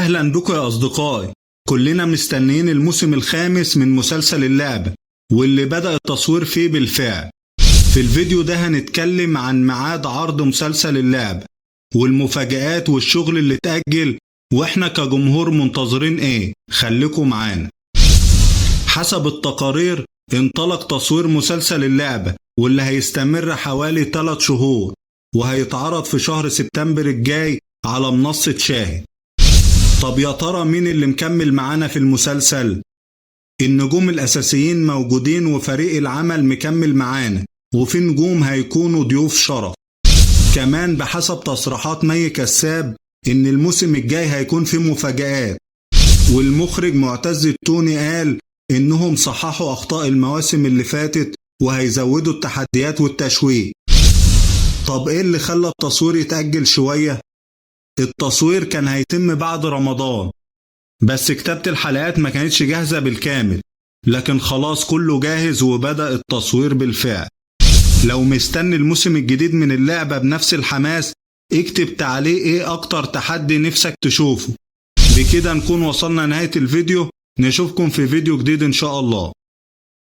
أهلا بكم يا أصدقائي. كلنا مستنيين الموسم الخامس من مسلسل اللعبة واللي بدأ التصوير فيه بالفعل. في الفيديو ده هنتكلم عن ميعاد عرض مسلسل اللعبة والمفاجآت والشغل اللي اتأجل، واحنا كجمهور منتظرين ايه. خليكم معانا. حسب التقارير انطلق تصوير مسلسل اللعبة واللي هيستمر حوالي 3 شهور، وهيتعرض في شهر سبتمبر الجاي على منصة شاهد. طب يا ترى مين اللي مكمل معانا في المسلسل؟ النجوم الأساسيين موجودين وفريق العمل مكمل معانا، وفي نجوم هيكونوا ضيوف شرف. كمان بحسب تصريحات مي كساب إن الموسم الجاي هيكون فيه مفاجآت، والمخرج معتز التوني قال إنهم صححوا أخطاء المواسم اللي فاتت وهيزودوا التحديات والتشويق. طب إيه اللي خلى التصوير يتأجل شوية؟ التصوير كان هيتم بعد رمضان، بس كتابة الحلقات ما كانتش جاهزة بالكامل، لكن خلاص كله جاهز وبدأ التصوير بالفعل. لو مستني الموسم الجديد من اللعبة بنفس الحماس، اكتب تعليق ايه اكتر تحدي نفسك تشوفه. بكده نكون وصلنا نهاية الفيديو، نشوفكم في فيديو جديد ان شاء الله.